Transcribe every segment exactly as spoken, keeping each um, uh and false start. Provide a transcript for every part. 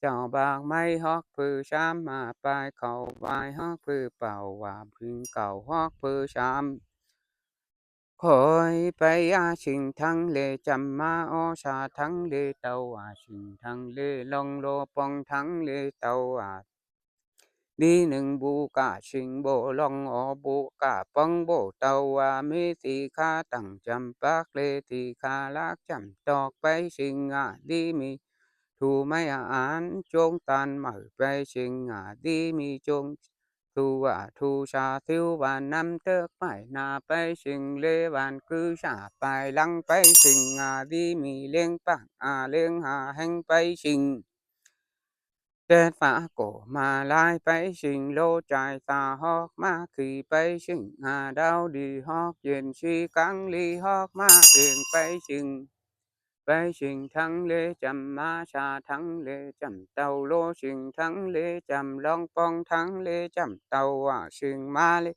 Chảu bác ꞌmạy hók ꞌpưa sam ꞌmá pay khảu ꞌvạy hók ꞌpưa pảu ꞌva ꞌpứng cảu hók ꞌpưa sam. Khỏi pay a sing thắng lê chăm ꞌmá ók sa thắng lê tau a sing thắng lê ꞌlóng ꞌlô ꞌpóng thắng lê tau a. Đi ꞌnưng bu cả sing bộ ꞌlóng ók bu cả ꞌpóng bộ tau a ꞌmí ti khá tẳng chăm pác lê ti khá lác chăm ꞌtọt pay sing a đi ꞌmí thu ꞌmạy a án chông ꞌtan mảư pay sing a đi ꞌmí chông thu a thu sa ꞌtiếu ꞌván ꞌnặm tớc pay ꞌna pay sing lê ꞌván ꞌcứ sa pay lăng pay sing a đi ꞌmí ꞌliếng pác a ꞌliếng ha ꞌhéng pay sing. Tết phả ꞌcọ ꞌmá lai pay sing ꞌlô chai ta hók ꞌmá khi pay sing a đao đi hók ꞌdệt si căng đi hók ꞌmá ên pay sing. Pay sing thắng lê chăm ꞌmá sa thắng lê chăm tau ꞌlô sing thắng lê chăm ꞌlóng ꞌpóng thắng lê chăm tau a sing ꞌmá lê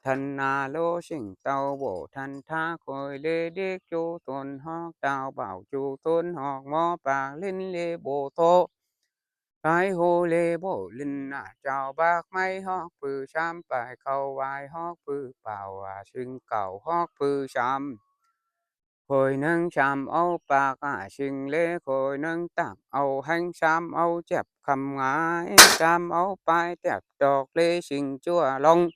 thăn a ꞌlô sing tau bộ thăn tha khỏi lê điếc ꞌchu ꞌtốn hók tao bảo ꞌchu ꞌtốn hók ꞌmo pác ꞌlến lê bộ tô. Cái hô lê bộ ꞌlến a chảu bác ꞌmạy hók ꞌpưa sam pay khảu ꞌvạy hók ꞌpưa pảu a sing cảu hók ꞌpưa sam. Khỏi ꞌnưng sam au pác a sing lê khỏi ꞌnưng tẳng au ꞌhéng sam au chếp khăm ngái sam au pay chếp ꞌtọt lê sing ꞌchua ꞌlóng.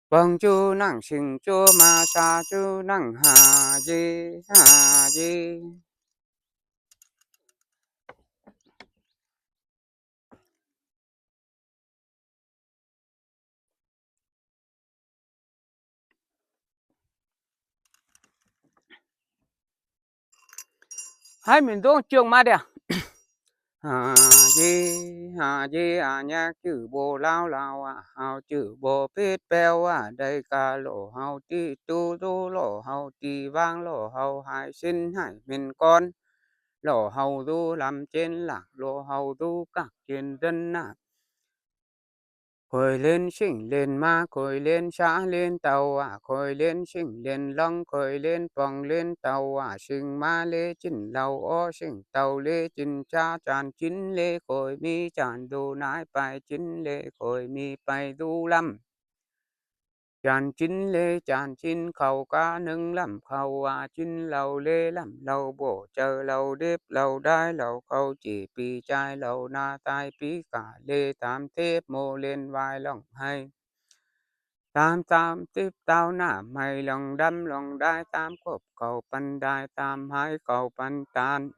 Păng ꞌchu ꞌnăng sing ꞌchua ꞌmá sa ꞌchu ꞌnăng ha dí ha dí. Hai ꞌmí ꞌdống ꞌchương ꞌmá đia. Ha dí ha dí a ꞌnhá chự bộ ꞌláo ꞌláo a hảu chự bộ phít ꞌpéo a đảy ca ꞌlọ hảu ti tu du ꞌlọ hảu ti ꞌváng ꞌlọ hảu ꞌhại sín ꞌhại ꞌmen con ꞌlọ hảu du lăm chên lả ꞌlọ hảu du cặc chên dân a. Khỏi ꞌlến sing ꞌlến ꞌmá khỏi ꞌlến sa ꞌlến tau a khỏi ꞌlến sing ꞌlến ꞌlóng khỏi ꞌlến pong ꞌlến tau a sing ꞌmá lê ꞌchịn ꞌlẹo ók sing tau lê ꞌchịn sa chăn ꞌchịn lê khỏi ꞌmí chăn du nải pay ꞌchịn lê khỏi ꞌmí pay du lăm. Chăn ꞌchịn lê chăn ꞌchịn khảu cá ꞌnưng lăm khảu a ꞌchịn ꞌlẹo lê lăm ꞌlẹo bộ chaư ꞌlẹo đếp ꞌlẹo đái ꞌlẹo khảu chỉ pi chai ꞌlẹo ꞌna tai pi cả lê tam tếp ꞌmô ꞌlến ꞌvạy ꞌlóng ꞌhạy. Tam tam tếp tao ꞌna ꞌmạy ꞌlóng đăm ꞌlóng đái tam cộp khảu păn đái tam ꞌhại khảu păn ꞌtan.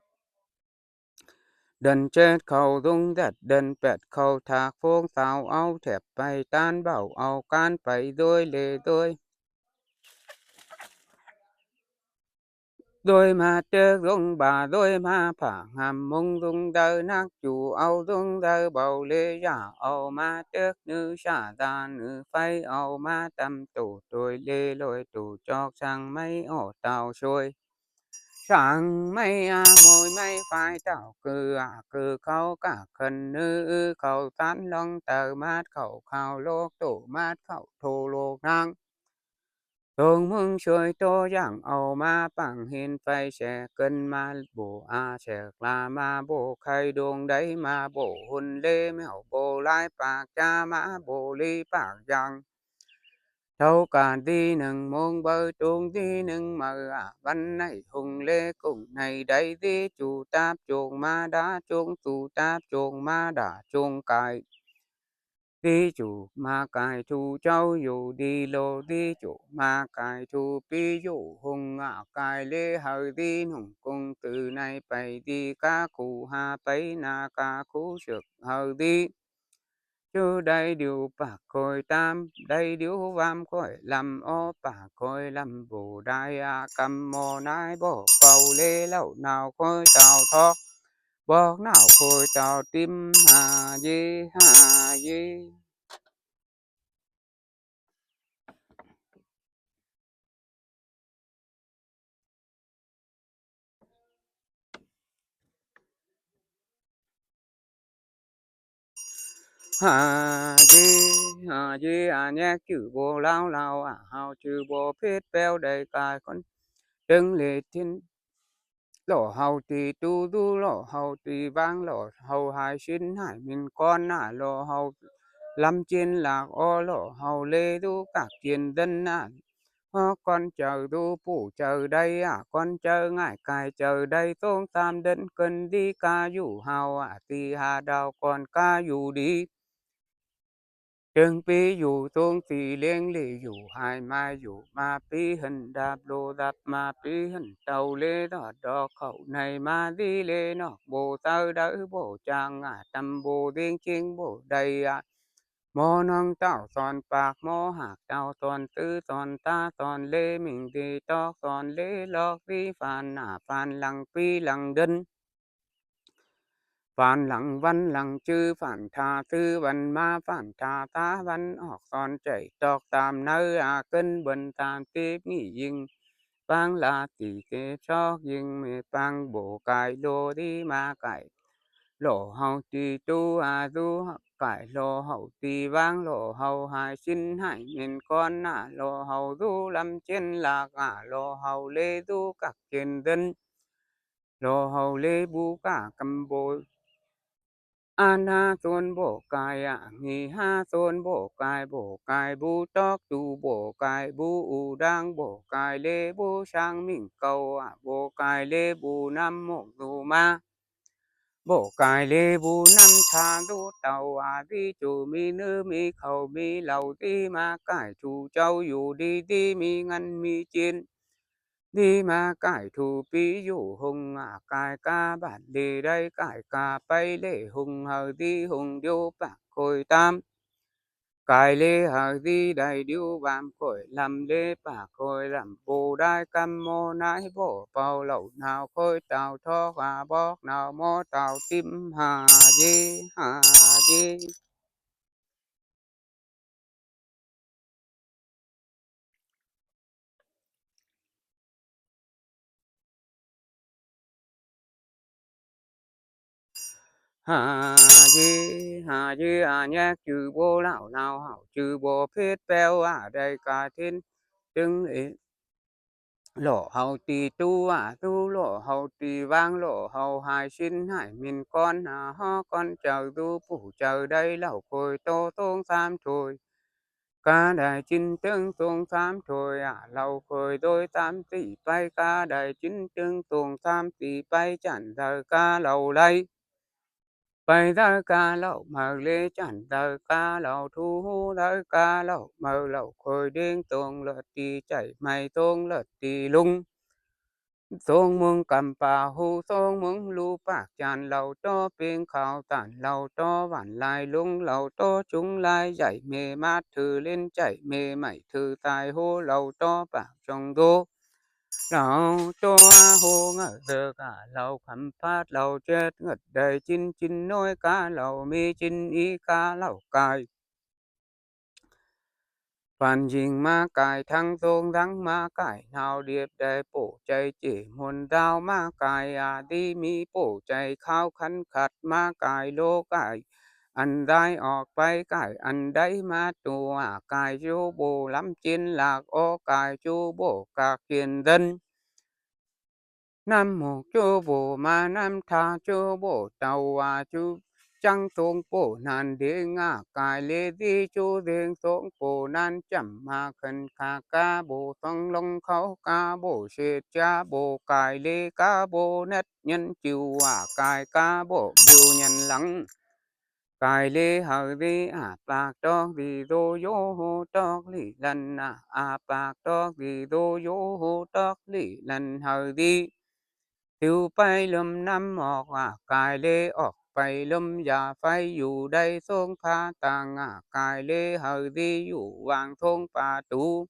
Đơn chết khảu ꞌdung ꞌdệt đơn pét khảu thác phông tao au thép pay ꞌtan bảo au ꞌcan pay ꞌdối lê ꞌdối. ꞌDối ꞌmá tớc ꞌdung ba ꞌdối ꞌmá phả ngắm ꞌmung ꞌdung đaư nắc chu au ꞌdung đaư báu lê dả au ꞌmá tớc ꞌnư sa đa ꞌnư pay au ꞌmá tăm ꞌtộ ꞌtôi lê ꞌlội ꞌtộ chóc săng ꞌmạy ók tao ꞌsội. Săng ꞌmạy a ꞌmội ꞌmạy phai tảo cư a cư khảu cả khân ꞌnư ư khảu tán ꞌlóng tau mát khảu khảu lốc ꞌtộ mát khảu thô lốc ꞌnáng. Tông ꞌmướng ꞌsội ꞌtố dáng au ꞌmá păng hên pay sẻ cơn ꞌmá bổ a sẻ la ꞌmá bổ khay đuông đáy ꞌmá bổ hôn lê mẻo bổ lai pác cha ꞌmá bổ ly pác dáng. Thâu cả đi ꞌnưng ꞌmông báu tung đi ꞌnưng máư a văn ꞌnạy hung lê cúng ꞌnạy đáy đi chu táp chuông ꞌmá đá chuông chu táp chuông ꞌmá đá chuông cai. Đi chu ꞌmá cai chu cháu dú đi lô đi chu ꞌmá cai chu pi dú hung a cai lê hảư đi ꞌnung cung tư ꞌnạy pay đi cá khu ha pay ꞌna cá khu sước hảư đi. Chu đảy điêu pác khôi tam đảy điêu ꞌvám khôi lăm ók pác khôi lăm bổ đai a căm ꞌmo nái bók pau lê ꞌlẹo nao khôi tao thóc bók nao khôi tao tim ha dí ha dí. Ha dí ha dí a ꞌnhá chự bộ ꞌláo ꞌláo a hảu chự bộ phít ꞌpéo đảy cai khôn tớng lê thiên ꞌlọ hảư ti ꞌtú dú, ꞌlọ hảư ti ꞌváng, ꞌlọ hảư hại sín hại ꞌmen cón ꞌnạ, ꞌlọ hảư ꞌlắm ꞌchiến ꞌlặc ók, ꞌlọ hảư ꞌlế dú cặc ꞌchiến ꞌdớn ꞌnạ. Ók cón chaư dú ꞌpộ chaư đaư ꞌnạ, cón chaư ꞌngai cai chaư đaư, ꞌsướng sam ꞌdớn ꞌcợn đi cá dú hảư ꞌnạ, ti ha đao cón cá dú đi. ꞌTếng ꞌpi dú ꞌsướng ti ꞌliếng ꞌlị dú, hảư ꞌmá dú ꞌmá ꞌpi hên, đáp ꞌlô đáp ꞌmá ꞌpi hên, tảu ꞌlế ꞌdọt đọk khảu ꞌnị ꞌmá đi ꞌlế ꞌnọk, báu sáư đaư báu chắng ꞌnạ, tăm báu ꞌdiến ꞌchính báu đaư ꞌnạ. ꞌMo ꞌnọng tảu son pák, ꞌmo ꞌhặc tảu son ꞌtứ, son ta son ꞌlế ꞌmính đi ꞌtọt, son ꞌlế ꞌlọk đi phản ꞌnạ, phản lăng ꞌpi lăng ꞌdớn, phản lăng ꞌvắn lăng ꞌchư, phản tha ꞌtứ ꞌvắn ꞌmá, phản tha ta ꞌvắn ók, son ꞌchạy ꞌtọt tam ꞌnặn ꞌnạ, ꞌcợn bươn tam ꞌtí ꞌmí ꞌdịnh ꞌpáng, ꞌlạ ti ꞌtẹ sóc ꞌdịnh ꞌmẹ ꞌpáng, báu cai ꞌlô đi ꞌmá cai, ꞌlọ hảư ti ꞌtú a dú cai, ꞌlọ hảư ti ꞌváng, ꞌlọ hảư hại sín hại ꞌmen cón ꞌnạ, ꞌlọ hảư dú ꞌlắm ꞌchiến ꞌlặc ꞌnạ, ꞌlọ hảư ꞌlế dú cặc ꞌchiến ꞌdớn, ꞌlọ hảư ꞌlế báu cá căm báu ăn ha son báu cai ꞌnạ, ꞌnị ha son báu cai, báu cai báu ꞌtọt ꞌtú, báu cai báu u đang, báu cai ꞌlế báu sáng ꞌmính cáu ꞌnạ, báu cai ꞌlế báu ꞌnắm ꞌmộc dú ꞌmá, báu cai ꞌlế báu ꞌnắm tha dú tảu ꞌnạ, đi ꞌchu ꞌmí ꞌnứ ꞌmí khảu ꞌmí ꞌlẹo đi ꞌmá cai, ꞌchu chảu dú đi đi ꞌmí ngăn ꞌmí ꞌchiến đi ꞌmá cai, ꞌchu ꞌpi dú ꞌhung ꞌnạ, cai cá bản đi đaư, cai cá pay ꞌlế ꞌhung, hảư đi ꞌhung điêu pák khỏi tam, cai ꞌlế hảư đi đaư điêu ꞌvám khỏi lăm, ꞌlế pák khỏi lăm báu đaư căm, ꞌmo ꞌnị báu páo lảu ꞌnáo khỏi tảu ꞌtọt ꞌnạ, bók ꞌnáo ꞌmo tảu ꞌtím ha dí ha dí. Ha dí ha dí ꞌnhẹc ꞌchư báu ꞌlẹo ꞌnáo hảư, ꞌchư báu phít ꞌpéo ꞌnạ, đảy cá ꞌtến ꞌtứng ế, ꞌlọ hảư ti ꞌtú ꞌnạ dú, ꞌlọ hảư ti ꞌváng, ꞌlọ hảư hại sín hại ꞌmen cón ꞌnạ, ók cón chaư dú ꞌpộ chaư đaư, ꞌlẹo khỏi ꞌtố ꞌsướng sam thôi cá đảy ꞌchính ꞌtướng ꞌsướng sam thôi ꞌnạ, ꞌlẹo khỏi ꞌdội sam ti pay cá đảy ꞌchính ꞌtướng ꞌsướng sam ti pay, chắng đaư cá ꞌlẹo đảy pay, đaư cá ꞌlẹo ꞌmự ꞌlế, chắng đaư cá ꞌlẹo ꞌchu ꞌhụ, đaư cá ꞌlẹo ꞌmự, ꞌlẹo khỏi ꞌdiến ꞌsướng ꞌlợt ti ꞌchạy ꞌmạy, ꞌsướng ꞌlợt ti ꞌlung, ꞌsướng ꞌmướng căm páo ꞌhụ, ꞌsướng ꞌmướng ꞌlụk pák chăn, ꞌlẹo ꞌtố ꞌpiếng khảu tản, ꞌlẹo ꞌtố vản lai ꞌlung, ꞌlẹo ꞌtố ꞌchung lai dạy, ꞌmế mát thứ ꞌlến ꞌchạy, ꞌmế ꞌmạy thứ tai ꞌhụ, ꞌlẹo ꞌtố pák song dô, ꞌlẹo ꞌtố ꞌhụ ngả ꞌdệt cá, ꞌlẹo khắm pát ꞌlẹo chết ngớt, đảy ꞌchính ꞌchính ꞌnọi cá, ꞌlẹo ꞌmí ꞌchính í cá, ꞌlẹo cai phản ꞌdịnh ꞌmá cai, thắng ꞌsướng thắng ꞌmá cai, ꞌnáo điệp đảy ꞌpộ ꞌchạy, ꞌchí ꞌmuôn đao ꞌmá cai ꞌnạ, đi ꞌmí ꞌpộ ꞌchạy, kháo khăn khắt ꞌmá cai, ꞌlố cai ăn đảy ók pay, cai ăn đảy ꞌmá ꞌtố ꞌnạ, cai ꞌchu báu ꞌlắm ꞌchiến ꞌlặc ók, cai ꞌchu báu cặc ꞌchiến ꞌdớn, ꞌnắm ꞌmộc ꞌchu báu ꞌmá, ꞌnắm tha ꞌchu báu tảu ꞌnạ, ꞌchu chắng ꞌsướng ꞌpộ ꞌnặn ꞌdệt ꞌnạ, cai ꞌlế đi ꞌchu ꞌdệt ꞌsướng ꞌpộ ꞌnặn, chăm ꞌmá khăn khả cá báu ꞌsướng ꞌlống khảu, cá báu sệt cá báu, cai ꞌlế cá báu ꞌnét nhẳn ꞌchiu ꞌnạ, cai cá báu ꞌdiu nhẳn lăng. Cai ꞌlế hảư đi ꞌnạ, pák ꞌtọt đi dô dô, ꞌhụ ꞌtọt đi lăn ꞌnạ, ꞌnạ pák ꞌtọt đi dô dô, ꞌhụ ꞌtọt đi lăn, hảư đi tiu pay ꞌlum ꞌnắm ók ꞌnạ, cai ꞌlế ók pay ꞌlum, dả phay dú đảy ꞌsướng pha tang ꞌnạ, cai ꞌlế hảư đi dú vang ꞌsướng pha tu.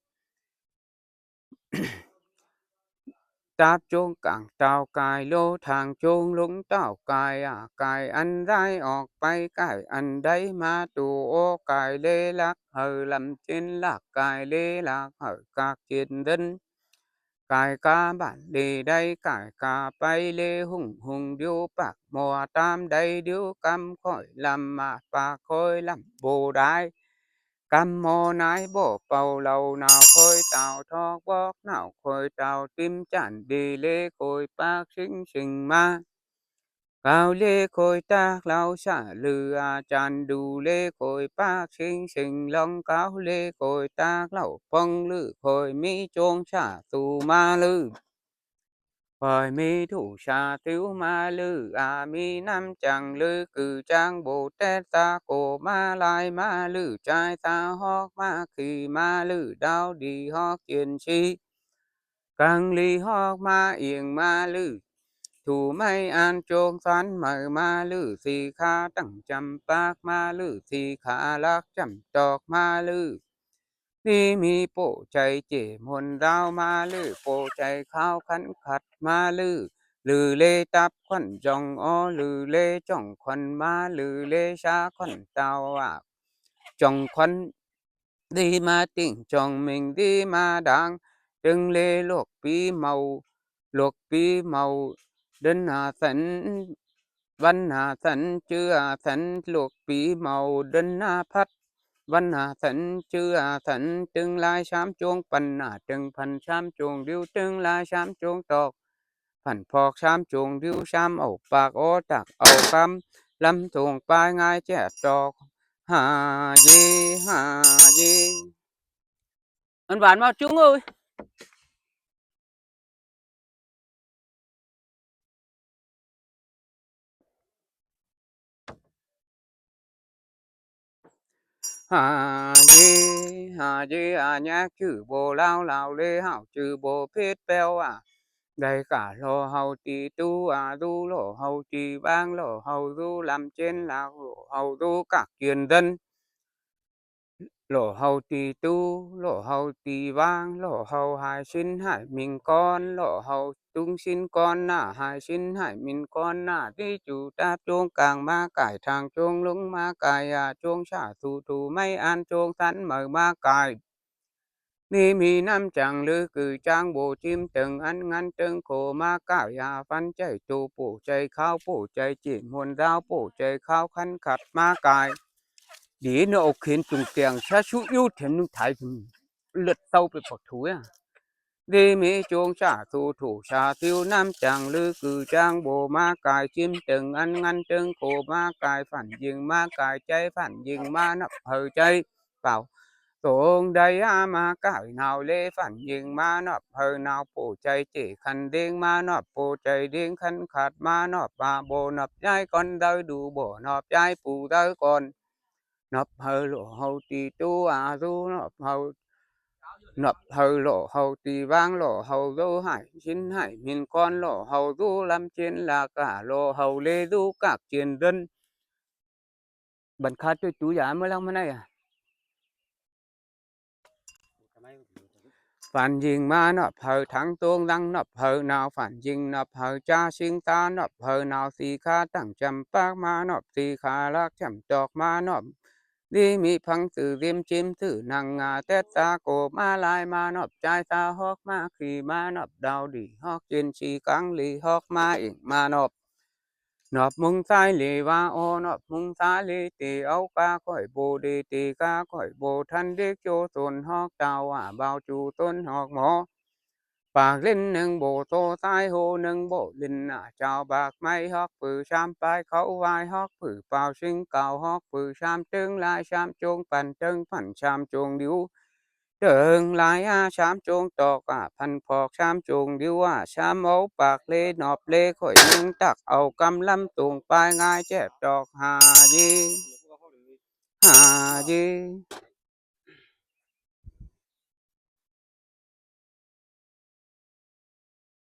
Táp ꞌchống cang ꞌtạu cai, ꞌlố thang ꞌchống ꞌlống ꞌtạu cai ꞌnạ, cai ăn đảy ók pay, cai ăn đảy ꞌmá ꞌtố ók, cai ꞌlế ꞌlặc hảư ꞌlắm ꞌchiến ꞌlặc, cai ꞌlế ꞌlặc hảư cặc ꞌchiến ꞌdớn, cai cá bản đi đảy, cai cá pay ꞌlế ꞌhung ꞌhung điêu pák, ꞌmo tam đảy điêu căm khỏi lăm ꞌmá, pák khỏi lăm báu đảy ꞌTăm ꞌmo nái bók pảu lảu, nả khôi tảu thóc bók, nả khôi tảu ꞌtím chản đi, ꞌlế khôi pák sính sính ꞌmá. Cáo ꞌlế khôi tắc lảu sả ꞌlự a chản đu, ꞌlế khôi pák sính sính ꞌlóng cáo, ꞌlế khôi tắc lảu ꞌpứng ꞌlự khôi ꞌmí ꞌchương sả ꞌtú ꞌmá ꞌlự. Khỏi ꞌmí ꞌtụ sả ꞌtiếu ꞌmá ꞌlự a, ꞌmí ꞌnặm chắng ꞌlự ꞌcự chắng bô tét ta cô ꞌmá lai ꞌmá ꞌlự, ꞌchái ta ꞌhọt ꞌmá khi ꞌmá ꞌlự, đao đi ꞌhọt ꞌchiến sí căng đi ꞌhọt ꞌmá ꞌiếng ꞌmá ꞌlự. Thu ꞌmạy ăn ꞌchương săn máư ꞌmá ꞌlự, sí khả tẳng chăm pác ꞌmá ꞌlự, sí khả lắc chăm ꞌtộc ꞌmá ꞌlự. ꞌNị ꞌmí ꞌpộ chaư ꞌchị ꞌmuôn đao ꞌmá ꞌlự, ꞌpộ chaư kháo khăn khắt ꞌmá ꞌlự. ꞌLự ꞌlế tắp khuôn dong ó, ꞌlự ꞌlế chong khuôn ꞌmá, ꞌlự ꞌlế sa khuôn táo a, chong khuôn đi ꞌmá ꞌtịnh, chong ꞌminh đi ꞌmá đang. ꞌTứng ꞌlế ꞌluộc pí ꞌmạu, ꞌluộc pí ꞌmạu đươn a sắn, ꞌvắn a sắn, ꞌchư a sắn, ꞌluộc pí ꞌmạu đươn a phắt, ꞌvắn a sắn, ꞌchư a sắn. ꞌTứng lai sam ꞌchương păn a, ꞌtứng păn sam ꞌchương điêu, ꞌtứng lai sam ꞌchương ꞌtộc, păn ꞌphọt sam ꞌchương điêu, sam au pák ó tắc au căm, ꞌlắm ꞌtông pái ꞌngai chép ꞌtộc. Ha dê, ha dê. Ăn ꞌván ꞌmá ꞌchương ơi. Ha dê, ha dê a, nhắc ꞌchư bô ꞌláo, ꞌláo ꞌlế ꞌhụ ꞌchư bô phít ꞌpéo a. Đảy cả ꞌlọ ꞌháu ti ꞌtú a ꞌdú, ꞌlọ ꞌháu ti ꞌváng, ꞌlọ ꞌháu ꞌdú ꞌlắm ꞌchiến ꞌlạ, ꞌlọ ꞌháu ꞌdú cặc ꞌchiến ꞌdớn. ꞌLọ ꞌháu ti ꞌtú, ꞌlọ ꞌháu ti ꞌváng, ꞌlọ ꞌháu ꞌhại sính ꞌhại ꞌminh cón, ꞌlọ ꞌháu ꞌtúng sính cón ꞌnạ, ꞌhại sính ꞌhại ꞌminh cón ꞌnạ, ti ꞌchu táp ꞌchương cang ꞌmá cai, thang ꞌchương ꞌlống ꞌmá cai a, ꞌchương sả ꞌtú thu ꞌmạy ăn ꞌchương săn máư ꞌmá cai. ꞌNị ꞌmí ꞌnặm chắng ꞌlự ꞌcự chắng bô ꞌchím ꞌtớng ăn ngăn ꞌtớng khô ꞌmá cai a, phăn chaư ꞌtô ꞌpộ chaư kháo, ꞌpộ chaư ꞌchị ꞌmuôn đao, ꞌpộ chaư kháo khăn khắt ꞌmá cai. Đi ꞌnớ ꞌo khiến ꞌchung kiêng sa sú ꞌiu thiêm ꞌnưng thái ꞌlượt sau pay pặc thu a. Đi ꞌmí ꞌchương sả ꞌtú thu sả ꞌtiếu ꞌnặm chắng ꞌlự ꞌcự chắng bô ꞌmá cai, ꞌchím ꞌtớng ăn ngăn ꞌtớng khô ꞌmá cai, phản ꞌdịnh ꞌmá cai, chaư phản ꞌdịnh ꞌmá ꞌnặp hảư chaư páo. ꞌTông đảy a ꞌmá cai nao ꞌlế phản ꞌdịnh ꞌmá ꞌnặp hảư nao, ꞌpộ chaư ꞌchị khăn ꞌdêng ꞌmá ꞌnặp, ꞌpộ chaư ꞌdêng khăn khắt ꞌmá ꞌnặp a, bô ꞌnặp dái cón đaư đu, bô ꞌnặp dái pu đaư cón. ꞌNặp hảư ꞌlọ ꞌháu ti ꞌtú a ꞌdú, ꞌnặp hảư, ꞌnặp hảư ꞌlọ ꞌháu ti ꞌváng, ꞌlọ ꞌháu ꞌdú ꞌhại sính ꞌhại ꞌminh cón, ꞌlọ ꞌháu ꞌdú ꞌlắm ꞌchiến ꞌlạ, ꞌlọ ꞌháu ꞌlế ꞌdú cặc ꞌchiến ꞌdớn. Băn khá ꞌtui ꞌtú dả ꞌmá ꞌlăng ꞌmá ꞌnị a. Phản ꞌdịnh ꞌmá ꞌnặp hảư thắng ꞌtông đăng, ꞌnặp hảư nao phản ꞌdịnh, ꞌnặp hảư chả sính ta, ꞌnặp hảư nao sí khả tẳng chăm pác ꞌmá ꞌnặp, sí khả lắc chăm ꞌtộc ꞌmá ꞌnặp. Đi ꞌmí phắng ꞌsự ꞌdiêm ꞌchím ꞌsự năng a, tét ta cô ꞌmá lai ꞌmá ꞌnặp, ꞌchái ta ꞌhọt ꞌmá khi ꞌmá ꞌnặp, đao đi ꞌhọt ꞌchiến sí căng đi ꞌhọt ꞌmá ꞌiếng ꞌmá ꞌnặp. ꞌNặp ꞌmướng sai ꞌlế ꞌva ó, ꞌnặp ꞌmướng sai ꞌlế tỉ au, cá khỏi bô đi tỉ cá khỏi bô, thăn điếc ꞌchua ꞌsốn ꞌhọt táo a, bao ꞌchu ꞌsốn ꞌhọt ꞌmo. Pác ꞌlến ꞌnưng bô tô, sai hô ꞌnưng bô ꞌlến a, chảu bác ꞌmạy ꞌhọt pư sam, pái khảu ꞌvái ꞌhọt pư páo, sính cáo ꞌhọt pư sam, ꞌtớng lai sam ꞌchương păn, ꞌtớng păn sam ꞌchương điêu. ꞌTớng lai a sam ꞌchương ꞌtộc a, păn ꞌphọt sam ꞌchương điêu a, sam au pác ꞌlế ꞌnặp ꞌlế khỏi ꞌnưng tắc au căm, ꞌlắm ꞌtông pái ꞌngai chép ꞌtộc. Ha dê, ha dê.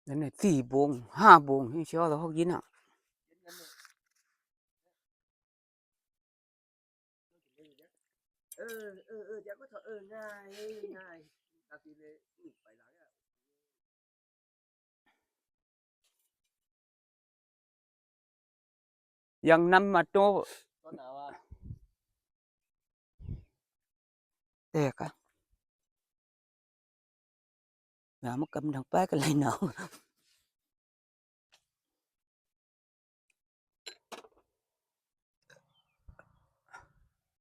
Đen ꞌnị ꞌtị bông, ha bông, ꞌhị ꞌchí ꞌhọt ꞌhọt ꞌnị a. Yang năm mà tô. Tẹc a. Nả ꞌmá căm thẳng pái ꞌcọ lai nả.